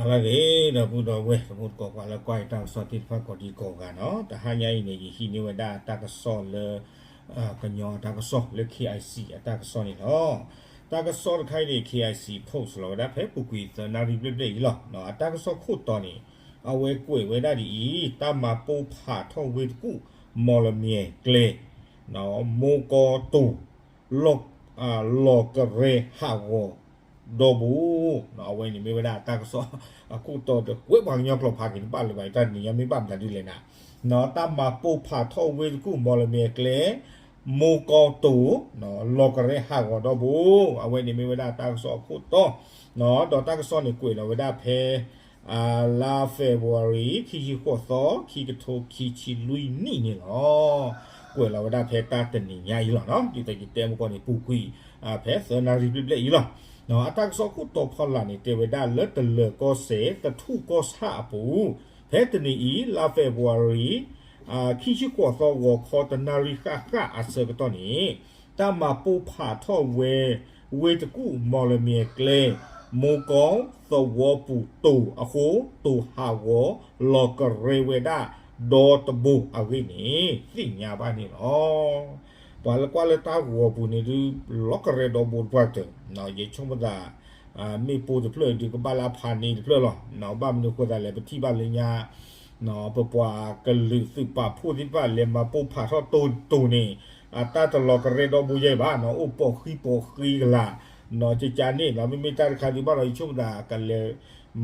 ဂ့ၤ ဒီပုၢ်ဒီဝဲၢ် တံၤသကိး ပှၤလၢကွၢ်ယတၢ်ကစီၣ်သ့ၣ်တဖၣ်ကိးဒံကိးဂၤနီၤ, တဟါညါအံၤန့ၣ် ယဟံးန့ၢ်ဝဲဒၣ်တၢ်ကစီၣ်လၢ ကညီတၢ်ကစီၣ်လၢ KIC အတၢ်ကစီၣ်န့ၣ်လီၤ. တၢ်ကစီၣ်တခါအံၤန့ၣ် KIC post လီၤဝဲဒၣ်ဖဲပူၤကွံာ်သၢနၣ်ရံၣ်ဘျဲၣ်ဘျဲၣ်အံၤလီၤ. အတၢ်ကစီၣ်ခိၣ်တီန့ၣ် အဝဲကွဲးဝဲဒၣ်ဒ်အံၤ, တၢ်မၤပိၢ်ဖးထီၣ်ဝ့ၢ်တကူၣ် မီၣ်လမၠဲၤကျဲ မိၢ်ကီၢ်တိၤ လီၤကရဲဟးဂီၤဒီဘိ, အဝဲန့ၣ်မ့ၢ်ဝဲဒၣ်တၢ်ကစီၣ်အခိၣ်တီဒီး ကွဲးပှၤကညီကျိာ်ဖးက့ၤတဘၣ်လၢၤဘၣ် တၢ်တနံၤညါမ့ၢ်ဘၣ်မတၤဒ်လဲၣ်နၤ, တၢ်မၤပိၢ်ဖးထီၣ်ဝ့ၢ်တကူၣ် မီၣ်လမၠဲၤကျဲ မိၢ်ကီၢ်တိၤ လီၤကရဲဟးဂီၤဒီဘိ, အဝဲန့ၣ်မ့ၢ်ဝဲဒၣ်တၢ်ကစီၣ်အခိၣ်တီ, ဒီးတၢ်ကစီၣ်န့ၣ်ကွဲးလီၤဝဲဒၣ်ဖဲ လါ February ခံဆံဃိးသီ ခံကထိခံဆံလွံၢ်နံၣ်န့ၣ်လီၤ. ကွဲးလီၤဝဲဒၣ်ဖဲတၢ်တနံၤညါအံၤလီၤ. ဒ်သိးယတဲမုၢ်ကီၢ်န့ၣ် ပူၤကွံာ် ဖဲသၢနၣ်ရံၣ်ဘျဲၣ်ဘျဲၣ်အံၤလီၤ. အတၢ်ကစီၣ်ခိၣ်တီဖီလာ်န့ၣ် တဲဝဲဒၣ်လၢတလၢၤကီၢ်စဲၣ် တထူၣ်ကီၢ်ဆၣ်အပူၤ, ဖဲတနံၤအံၤ လါ February ခံဆံဃိးသီ ဂီၤခီတနၣ်ရံၣ်ဃၣ်ဃၣ်အဆၢကတီၢ်န့ၣ် တၢ်မၤပိၢ်ဖးထီၣ်ဝဲ ဝ့ၢ်တကူၣ် မီၣ်လမၠဲၤကျဲ မိၢ်ကီၢ်သဝီပူၤတိၤအဃိ တိၤဟးဂီၤ လီၤကရဲဝဲဒၣ်ဒီတဘိအဂ့ၢ်န့ၣ် သ့ၣ်ညါဘၣ်န့ၣ်လီၤ. ပှၤလၢကွၢ်လၢတၢ်ဂီၤပူၤန့ၣ်ဒုး လီၤကရဲဒီဘိတပှၢ်တၢၢ်, ယဆိကမိၣ်သး မ့ၢ်ပိၢ်တဖျၢၣ်ဒုးကဘၣ်လၢအဖးန့ၣ်တဖျၢၣ်လီၤ. ဘၣ်မနုၤအဃိသတးလဲၣ် ပထံၣ်ဘၣ်လၢညါ ပပှၤကလုာ်သုးပာ်ဖှိၣ်သ့ၣ်တဖၣ်လဲၤမၤပိၢ်ဖးထီၣ်တိၤတိၤန့ၣ် အတၢ်တလီၤကရဲဒီဘိယဲၢ်ဘၣ်, အိၣ်ပိာ်ဃံပိာ်ဃံကလာ် ကကန့ၣ် မ့မ့ၢ်တၢ်တခါဒုးဘၣ်ဒီး ယဆိကမိၣ်သးကလဲၤ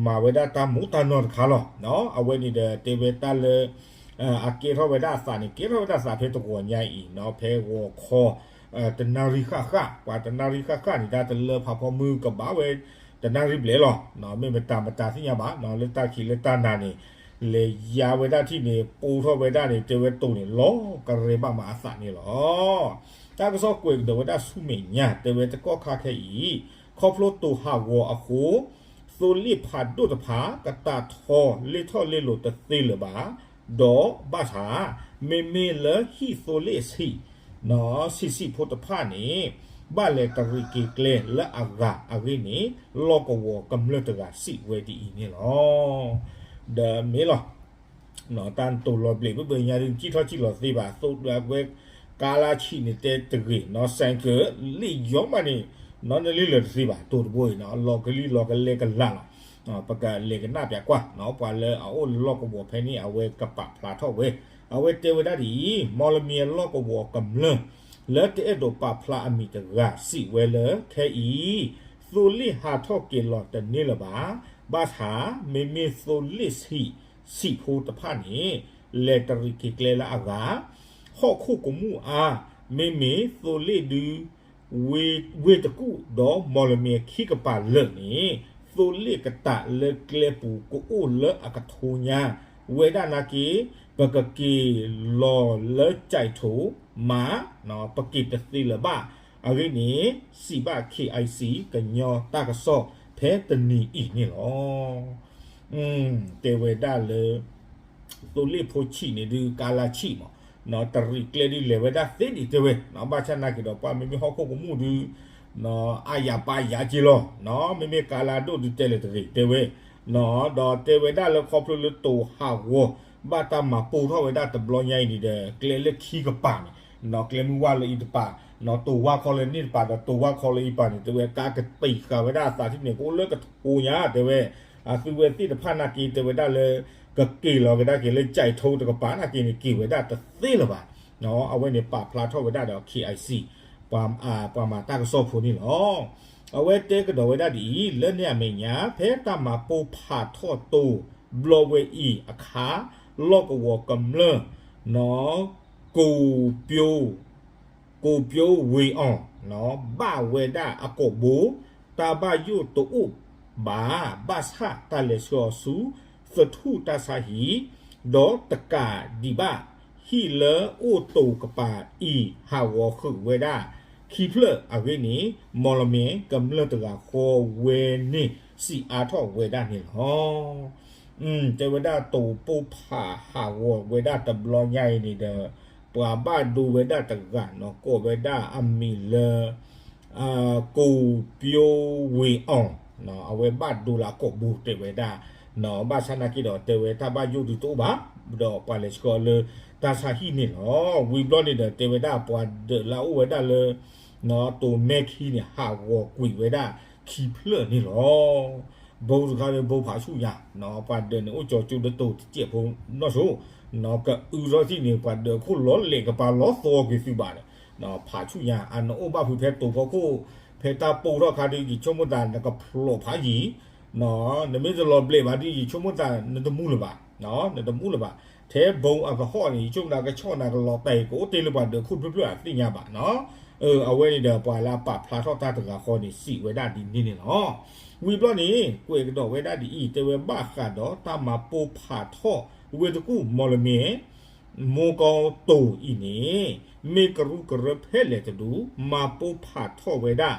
မၤဝဲဒၣ်တၢ်မူးတၢ်နီၢ်တခါလီၤ. အဝဲန့ၣ်ဒီးတဲဝဲတၢ်လၢ အကဲထီၣ်ဝဲဒၣ်အသးန့ၣ် ကဲထီၣ်ဝဲဒၣ်သးဖဲတဂီၤညါအံၤ ဖဲဂီၤခီ တနၣ်ရံၣ်ဃၣ်ဃၣ် ပှၤတနၣ်ရံၣ်ဃၣ်ဃၣ်န့ၣ် တၢ်တလၢဖးဖီမုၢ်ကဘၣ်ဝဲ တနၣ်ရံၣ်ဘျဲၣ်လီၤ. မ့ၢ်မတၤမတၤသ့ၣ်ညါဘၣ် လၢတၢ်ခံးလၢတၢ်နၤန့ၣ် လဲၤယါဝဲဒၣ်ထံၣ်န့ၣ် ပိၢ်ထီၣ်ဝဲဒၣ်န့ၣ် တဲဝဲတိၤန့ၣ် လီၤကရဲဘၣ်မးအသးန့ၣ်လီၤ. တၢ်ကစီၣ်ကွဲးကဒီးဝဲဒၣ်ဆူမဲာ်ညါ တဲဝဲတကီၢ်ခါခဲအံၤ ခီဖျိတိၤဟးဂီၤအဃိ သိလ့ၣ်ဖးဒိၣ်တဖၣ် ကတၢ်ထီလ့ၣ်ထီၣ်လ့ၣ်လိၤတသ့လၢၤဘၣ်, ဒီးဘၣ်ဆၣ် မ့မ့ၢ်လၢဟံၣ်သိလ့ၣ်ဆံး ဆံးဆံးဖိတဖၣ်န့ၣ် ဘၣ်လဲၤတရံးက့ၤကျဲလၢအဂၤအဂ့ၢ်န့ၣ် လီၢ်ကဝီၤကမျၢၢ်တဂၤစံးဝဲဒ်အံၤန့ၣ်လီၤ. ဒီးမ့ၢ်လီၤ တၢ်တိၤလီၤဘျ့းဘၣ်ဘၣ်ညါဒုး ကံၣ်ထီၣ်ကံၣ်လီၤသ့ဘၣ် သိးဒၣ်ဝဲ ကါလါဆံးန့ၣ်တဲတဂ့ၤ နီၢ်စဲကၢ လ့ၣ်ယီၤမးန့ၣ် နီၢ်နလ့ၣ်လၢာ်တသ့ဘၣ် တိၤတဘိအံၤ လီၤကလံၣ်လီၤကလဲကလးလီၤ. ပကလဲၤကနၣ်ပၠးကွၢ် ပှၤလၢအအိၣ်လၢလီၢ်ကဝီၤဖဲန့ၣ် အဝဲကပာ်ဖျါထီၣ်ဝဲ အဝဲတဲဝဲဒၣ်ဒ်အံၤ မီၣ်လမၠဲၤလီၢ်ကဝီၤကမျၢၢ် လၢတအဲၣ်ဒိးပာ်ဖျါအမံၤတဂၤ စံးဝဲလၢခဲအံၤ သိလ့ၣ်ဟးထီၣ်က့ၤလီၤတန့ၢ်လၢၤဘၣ်. ဘၣ်ဆၣ် မ့မ့ၢ်သိလ့ၣ်ဆံး ဆံးဖိတဖၣ်န့ၣ် လဲၤတရံးက့ၤကျဲလၢအဂၤ ဟီၣ်ခိၣ်ကမူၣ်အါ မ့မ့ၢ်သိလ့ၣ်ဒုး ဝ့ၢ်တကူၣ်ဒီးမီၣ်လမၠဲၤခံကပၤလၢာ်န့ၣ် သိလ့ၣ်ကတးလၢကျဲပူၤကအိၣ်လၢအကထိညါ ဝဲဒၣ်နာ်က့ ပကက့ၤလီၤလၢကၠဲးထိမး ပက့ၤတသ့လၢၤဘၣ်. အဂ့ၢ်န့ၣ် စံးဘၣ် KIC ကညီတၢ်ကစီၣ်ဖဲတနံၤအံၤန့ၣ်လီၤ. တဲဝဲဒၣ်လၢ သိလ့ၣ်ဖိဆံးန့ၣ်ဒုး ကါလါဆံးမး တရံးကျဲဒုးလဲၤဝဲဒၣ်သ့ဒံးတဲဝဲ ဘၣ်ဆၣ်နာ်က့ဒီး ပှၤမ့မ့ၢ်ဟီၣ်ခိၣ်ကမူၣ်ဒုး အါယၤပါယၤက့လီၤ. မ့မ့ၢ်ကါလါဒိၣ်ဒုးတဲလဲၣ်တဂ့ၤတဲဝဲ ဒီးတဲဝဲဒၣ်လၢခီဖျိလၢတိၤဟးဂီၤ ဘၣ်တၢ်မၤပိၢ်ထီၣ်ဝဲဒၣ်တဘျီညါအံၤန့ၣ်ဒီး ကျဲလၢခံကပၤန့ၣ် ကျဲမုၢ်ဝၢ်လၢအံၤတပၤ တိၤဝၢ်ခီလၢန့ၣ်တပၤဒီး တိၤဝၢ်ခီလၢအံၤပၤန့ၣ် တဲဝဲကါကတံာ်ဃာ်ဝဲဒၣ်အသးထံၣ်န့ၣ် ကအိၣ်လၢကထိညါတဲဝဲ အသုဝဲသ့ၣ်တဖၣ်နာ်က့ တဲဝဲဒၣ်လၢ ကက့ၤလီၤကဒါက့ၤလၢကၠဲးထိတကပၤနာ်က့န့ၣ် က့ၤဝဲဒၣ်တသ့လၢၤဘၣ်. အဝဲန့ၣ်ပာ်ဖျါထီၣ်ဝဲဒၣ်ဒီး KIC ပှၤမၤတၢ်ကစီၣ်ဖိန့ၣ်လီၤ. အဝဲတဲကဒီးဝဲဒၣ်ဒ်အံၤ လၢန့ၣ်အမဲာ်ညါ ဖဲတၢ်မၤပိၢ်ဖးထီၣ်တိၤဘျီဝဲအံၤအခါ လီၢ်ကဝီၤကမျၢၢ် ကိးပျိ ကိးပျိဝ့ၤအီၤ ဘၣ်ဝဲဒၣ်အကိာ်ဘိ တၢ်ဘၣ်ယိၣ်တအိၣ်ဘၣ် ဘၣ်ဆၣ်တၢ်လဲၤဆှၢအီၤဆူ သထူၣ်တၢ်ဆါဟံၣ် ဒီးတကးဒံးဘၣ် ဟံၣ်လၢအိၣ်တိၤကပၤအံၤ ဟးဂီၤဃုာ်ဝဲဒၣ်ခံဖျၢၣ်အဂ့ၢ်န့ၣ် မီၣ်လမၠဲၤကမျၢၢ်တဂၤဃီဝဲန့ၣ် စံးအါထီၣ်ဝဲဒၣ်န့ၣ်လီၤ. တဲဝဲဒၣ်တိၤပိၢ်ဖးဟးဂီၤဝဲဒၣ်တဘျီညါအံၤန့ၣ်ဒီး ပှၤဘၣ်ဒိဝဲဒၣ်တဂၤနီၤ ကိးဝဲဒၣ်အမံၤလၢ ကိးပျိဝ့ၤအီၤ အဝဲဘၣ်ဒိလၢအကိာ်ဘိတဲဝဲဒၣ်, ဘၣ်ဆၣ်နာ်က့ဒီး တဲဝဲတၢ်ဘၣ်ယိၣ်ဒုးတအိၣ်ဘၣ်, ဒီးပှၤလဲၤဆှၢလၢတၢ်ဆါဟံၣ်န့ၣ်လီၤ. ဝံၤဘျီန့ၣ်ဒီး တဲဝဲဒၣ်ပှၤဒၢးလၢအအိၣ်ဝဲဒၣ်လၢ တိၤမဲခံန့ၣ် ဟးဂီၤကွံာ်ဝဲဒၣ်ခံဖျၢၣ်န့ၣ်လီၤ. ဘိတခါန့ၣ် ဘိဖးဆူၣ်ညါ, ပှၤဒၢးန့ၣ် အိၣ်ကၠီကၠိဒီးတိၤတစဲးဖိနီၢ်ဆိ, ကအုထီၣ်ထံၣ်န့ၣ် ပှၤဒၢးခိၣ်လီၤလဲၤကပၤလီၤသီကွံာ်သုဘၣ်ဒီး ဖးဆူၣ်ညါ, အနအိၣ်ဘၣ်ဖုးဖဲတိၤဖီခိၣ်, ဖဲတၢ်ပိၢ်ထီၣ်ခါဒုး ယဆိကမိၣ်သး နကဖျိးဖးယံၤ, နမ့ၢ်တလီၤဘျဲးဘၣ်ဒုး ယဆိကမိၣ်သး နတမူလၢၤဘၣ်, နတမူလၢၤဘၣ်. ထဲဘိအကဟီၣ်န့ၣ် ယဆိကမိၣ်သး ကဆီၣ်နၤကလီၤတဲာ် ကအိၣ်တ့ၢ်လၢပှၤဒၢးခိၣ်တဖျၢၣ်ဖျၢၣ်အသ့ၣ်ညါဘၣ်နီၤ. အဝဲန့ၣ်ဒီး ပှၤလၢအပာ်ဖျါထီၣ်တၢ်တဂၤဃီန့ၣ် စံးဝဲဒၣ်ဒ်န့ၣ်န့ၣ်လီၤ. ဝံၤဘျီန့ၣ် ကွဲးကဒီးဝဲဒၣ်ဒ်အံၤ, တဲဝဲဘၣ်ဃးဒီးတၢ်မၤပိၢ်ဖးထီၣ် ဝ့ၢ်တကူၣ်မီၣ်လမ့ၣ် မိၢ်ကီၢ်တိၤအံၤန့ၣ် မ့ၢ်ကရူၢ်ကရၢဖဲလဲၣ်တဒူၣ် မၤပိၢ်ဖးထီၣ်ဝဲဒၣ်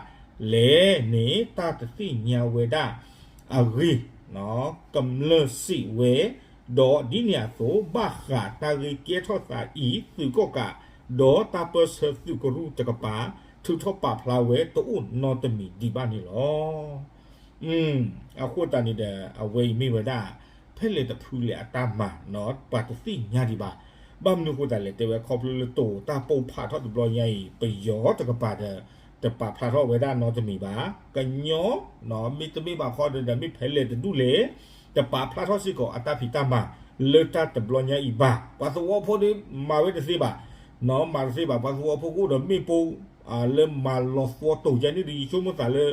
လဲၣ်န့ၣ် တၢ်တသ့ၣ်ညါဝဲဒၣ်အဂ့ၢ် ကမျၢၢ်စံးဝဲ, ဒီးဒ်န့ၣ်အသိး ဘၣ်ဃးတၢ်ဂ့ၢ်ကဲထီၣ်သးအံၤ သုးကီၣ်ကး ဒီးတၢ်ပၢၢ်ဆၢသုးကရူၢ်တကပၤ ထုးထီၣ်ပာ်ဖျါဝဲတအိၣ်နီတမံၤဒံးဘၣ်န့ၣ်လီၤ. အဃိသတးန့ၣ်ဒီး အဝဲအံၤမ့ၢ်ဝဲဒၣ် ဖဲလဲၣ်တဖုလဲၣ်အတၢ်မၤနီၤ ပှၤတသ့ၣ်ညါဒံးဘၣ်. ဘၣ်မနုၤအဃိသတးလဲၣ် တဲဝဲခီဖျိလၢတိၤတၢ်ပိၢ်ဖးထီၣ်တဘျီညါအံၤ ပယီၤတကပၤဒီး တပာ်ဖျါထီၣ်ဝဲဒၣ်နီတမံၤဘၣ်. ကညီ မ့တမ့ၢ်ဘၣ်ခီဒီး မ့ၢ်ဖဲလဲၣ်တဒူၣ်လဲၣ် တပာ်ဖျါထီၣ်စ့ၢ်ကီးအတၢ်ဖံးတၢ်မၤ လၢတၢ်တဘျီညါအံၤဘၣ်. ပှၤသဝီဖိဒီး မၤဝဲတသ့ဘၣ်, မၤတသ့ဘၣ်. ပှၤသဝီဖိကအိၣ်ဒီးမ့ၣ်ပိၢ် လၢမၤလီၤသီတိၤယါန့ၣ်ဒီး ယဆိကမိၣ်သးလၢ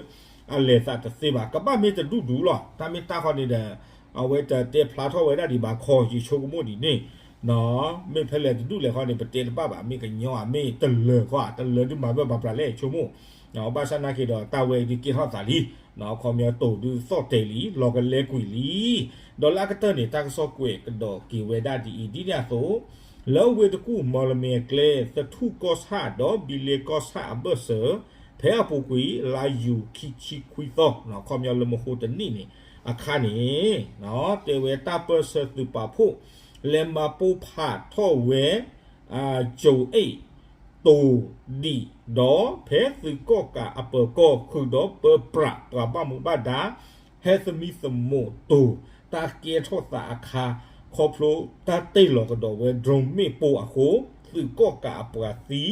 အလဲၤသးတသ့ဘၣ်. ကဘၣ်မ့ၢ်တဒူၣ်ဒူၣ်လီၤ. တၢ်မ့ၢ်တၢ်ခီန့ၣ်ဒီး အဝဲတတဲဖျါထီၣ်ဝဲဒၣ်ဒံးဘၣ်ခီ ယဆိကမိၣ်ဒ်န့ၣ်, မ့ၢ်ဖဲလဲၣ်တဒူၣ်လဲၣ်ခီန့ၣ် ပတဲတဘၣ်ဘၣ်. မ့ၢ်ကညီဧါ မ့ၢ်တလၢၤခီဧါ, တလၢၤဒုးမၤဘၣ်ပှၤပြးလဲၣ်ဆိကမိၣ်. ဘၣ်ဆၣ်နာ်က့ဒီး တၢ်ဝဲအံၤဒုးကဲထီၣ်သးလံ, ခီပညီတိၤဒုးသီၣ်တဲာ်လံ လီၤကလဲကွံာ်လံ. ဒီးလၢအကတၢၢ်န့ၣ် တၢ်ကစီၣ်ကွဲးကဒီးက့ၤဝဲဒၣ်ဒ်အံၤ ဒ်န့ၣ်အသိး လၢဝ့ၢ်တကူၣ်မီၣ်လမ့ၣ်အကျဲ သထူၣ်ကီၢ်ဆၣ်ဒီးဘံလ့ကီၢ်ဆၣ်အဘၢၣ်စၢၤ ဖဲအပူၤကွံာ် လါယူၤခံဆံခွံသီ, ခီပညီလၢမဟိတနံၣ်န့ၣ်အခါန့ၣ် တဲဝဲတၢ်ပၢၢ်ဆၢသုးပာ်ဖှိၣ် လဲၤမၤပိၢ်ဖးထီၣ်ဝဲ ကၠိၤအ့ၣ် တိၤဒံးဒီး ဖဲသုးကီၣ်ကးအပၢၤကီၢ် ဃုာ်ဒီးပၢပြးပှၤဘၣ်မူဘၣ်ဒါ ဟဲသမံသမိးတိၤ တၢ်ကဲထီၣ်သးအခါ ခီဖျိတၢ်တ့ၢ်လီၤကဒီးဝဲ drone မ့ၣ်ပိၢ်အဃိ သုးကီၣ်ကးအပှၤသံ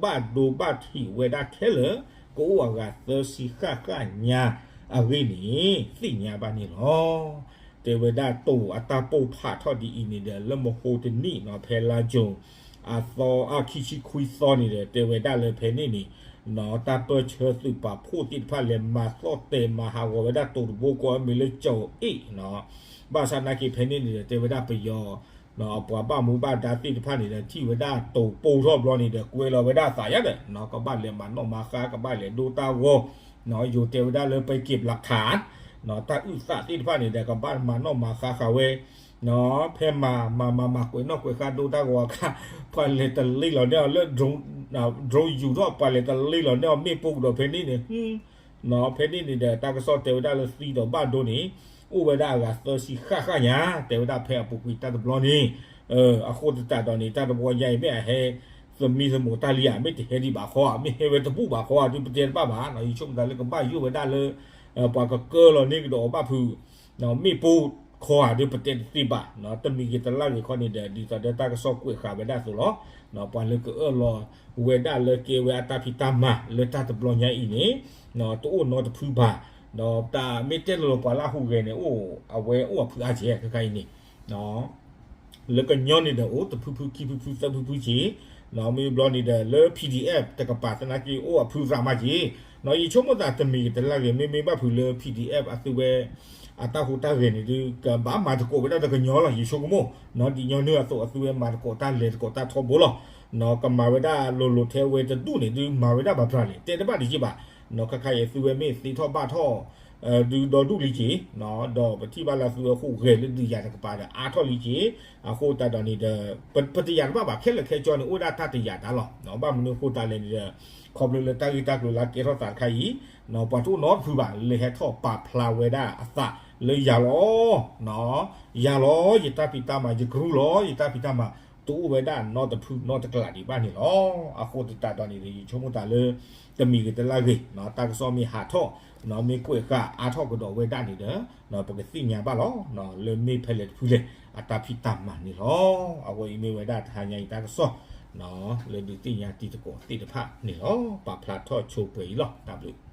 ဘၣ်ဒိဘၣ်ထံးဝဲဒၣ်ခဲလၢာ် ကအိၣ်အဂၤသၢဆံဃၣ်ဃၣ်ညါအဂ့ၢ်န့ၣ် သ့ၣ်ညါဘၣ်န့ၣ်လီၤ. တဲဝဲဒၣ်တိၤအတၢ်ပိၢ်ဖးထီၣ်ဒ်အံၤန့ၣ်ဒီး လၢမဟိတနံၣ်နီၤ ဖဲလါယူၤ အသီ အခံဆံခွံသီန့ၣ်ဒီး တဲဝဲဒၣ်လၢဖဲန့ၣ်န့ၣ် တၢ်ပၢၢ်ဆၢသုးပာ်ဖှိၣ်သ့ၣ်တဖၣ်လဲၤမၤသီၣ်တဲာ်မၤဟးဂီၤဝဲဒၣ်တိၤတဘိကိးအမံၤလၢကၠိၤအ့ၣ်နီၤ. ဘၣ်ဆၣ်နာ်က့ဖဲန့ၣ်န့ၣ်ဒီး တဲဝဲဒၣ်ပယီၤ ပှၤဘၣ်မူဘၣ်ဒါသ့ၣ်တဖၣ်န့ၣ်ဒီး ထံၣ်ဝဲဒၣ်တိၤပိၢ်ထီၣ်ဘျီန့ၣ်ဒီး ကွဲလီၤဝဲဒၣ်သးယါဒီး ကဘၣ်လဲၤမၤနီၣ်မၤဃါ ကဘၣ်လဲၤဒိတၢ်ဂီၤ ယိၤတဲဝဲဒၣ်လၢပက့ၤဘျးခး တၢ်အုၣ်သးသ့ၣ်တဖၣ်န့ၣ်ဒီး ကဘၣ်မၤနီၣ်မၤဃါဃာ်ဝဲ ဖဲမၤမၤမၤမၤကွဲးနီၣ်ကွဲးဃါဒိတၢ်ဂီၤအခါ ပှၤလဲၤတလ့လီၤန့ၢ်အီၤလၢ drone ယူၤထီၣ် ပှၤလဲၤတလ့လီၤန့ၢ်အီၤမ့ၣ်ပိၢ်ကဒီးဖဲန့ၣ်န့ၣ် ဖဲန့ၣ်န့ၣ်ဒီး တၢ်ကစီၣ်တဲဝဲဒၣ်လၢသံဒီးဘၣ်ဒိန့ၣ် အိၣ်ဝဲဒၣ်အဂၤသၢဆံဃၣ်ဃၣ်ညါ တဲဝဲဒၣ်ဖဲအပူၤကွံာ်တၢ်တဘျီန့ၣ် အဃိသတးဒီးန့ၣ် တၢ်တဘျီညါအံၤ မ့ၢ်အဟဲသမံသမိးတၢ်လံဧါ မ့ၢ်တဟဲဒံးဘၣ်ခီဧါ မ့ၢ်ဟဲဝဲတဘူၣ်ဘၣ်ခီဧါ ဒုးပတဲတဘၣ်ဘၣ် ယဆိကမိၣ်သးလၢကဘၣ်ယိၣ်ဝဲဒၣ်လၢ ပှၤကကၢလီၤန့ၢ်ကဒီးအီၤဘၣ်ဖုး မ့ၣ်ပိၢ်ခီဧါ ဒုးပတဲတသ့ဘၣ် တမံၤဂ့ၤတလၢ်ဂ့ၤခီန့ၣ်ဒီး ဒ်သိးဒီးတၢ်ကစီၣ်ကွဲးဃာ်ဝဲဒၣ်အသိးလီၤ. ပှၤလၢကအၢၣ်လီၤဝဲဒၣ်လၢကဲဝဲအတၢ်ဖံးတၢ်မၤလၢတၢ်တဘျီညါအံၤန့ၣ် တအိၣ်နီတဖုဘၣ် ဒီးတၢ်မ့ၢ်တဲလီၤပှၤလၢဟူးဂဲၤန့ၣ် အိၣ်အဝဲအိၣ်အဖုအါကဲခဲခါအံၤန့ၣ် လၢကညီန့ၣ်ဒီး အိၣ်တဖုဖုခံဖုဖုသၢဖုဖုက့ၤ မ့ၢ်ဘျီန့ၣ်ဒီး လၢ PDF တကပၤသနာ်က့ အိၣ်အဖုသးမးက့ၤ ယဆိကမိၣ်သးတမံၤဂ့ၤတလၢ်ဂ့ၤ မ့မ့ၢ်ဘၣ်ဖုးလၢ PDF အသုဝဲ အတၢ်ဟူးတၢ်ဂဲၤန့ၣ်ဒုး ကဘၣ်မၤသကိးဝဲဒၣ်တကညီလီၤ ယဆိကမိၣ် ဒ်ညီနုၢ်အသိး အသုဝဲမၤသကိးတၢ်လဲၤသကိးတၢ်ထီဘိလီၤ. ကမၤဝဲဒၣ်လိၤလိၤထဲဝဲတဒူၣ်န့ၣ်ဒုး မၤဝဲဒၣ်ဘၣ်ပြးလဲၣ် တဲတဘၣ်တယံာ်ဘၣ် ခါခါအံၤအသုဝဲမ့ၢ်သ့ထီၣ်ဘၣ်ထီၣ် ဒုးဒီဒူၣ်လံက့ၤ ဒီးပထံၣ်ဘၣ်လၢသုဝဲဟူးဂဲၤလၢဒုးယၤတကပၤဒီးအါထီၣ်လံက့ၤ အဃိသတးဒီးန့ၣ်ဒီး ပတယာ်တဘၣ်ဘၣ် ခဲလၢာ်ခဲဆ့န့ၣ် အိၣ်ဒၣ်တၢ်တယာ်တၢ်လီၤ. ဘၣ်မနုၤအဃိသတးလဲၣ်န့ၣ်ဒီး ခီဖျိလၢတၢ်ဂ့ၢ်တၢ်ကျိၤလၢကဲထီၣ်သးတခါအံၤ ပှၤတအိၣ်နီတဖုဘၣ် လၢဟဲထီၣ်ပာ်ဖျါဝဲဒၣ်အသးလၢယၤလီၤ ယၤလီၤ ယတၢ်ဖံးတၢ်မၤ ယကရူၢ်လီၤ ယတၢ်ဖံးတၢ်မၤ တအိၣ်ဝဲဒၣ်နီတဖုနီတကျးဒံးဘၣ်န့ၣ်လီၤ. အဃိသတးဒီးန့ၣ်ဒီး ယဆိကမိၣ်သးလၢ တမံၤဂ့ၤတလၢ်ဂ့ၤ တၢ်ကစီၣ်မ့ၢ်ဟးထီၣ် မ့ၢ်ကွဲးဃာ်အါထီၣ်ကဒီးဝဲဒၣ်န့ၣ်ဒီး ပကသ့ၣ်ညါဘၣ်လီၤ. လၢမ့ၢ်ဖဲလဲၣ်တဖုလဲၣ် အတၢ်ဖံးတၢ်မၤန့ၣ်လီၤ. အဝဲအံၤမ့ၢ်ဝဲဒၣ်တဟါညါအံၤတၢ်ကစီၣ် လၢဒုးသ့ၣ်ညါတံၤသကိးသ့ၣ်တဖၣ်န့ၣ်လီၤ. ပာ်ဖျါထီၣ်ဆိပှဲၤအံၤလီၤ. တၢ်ဘျုး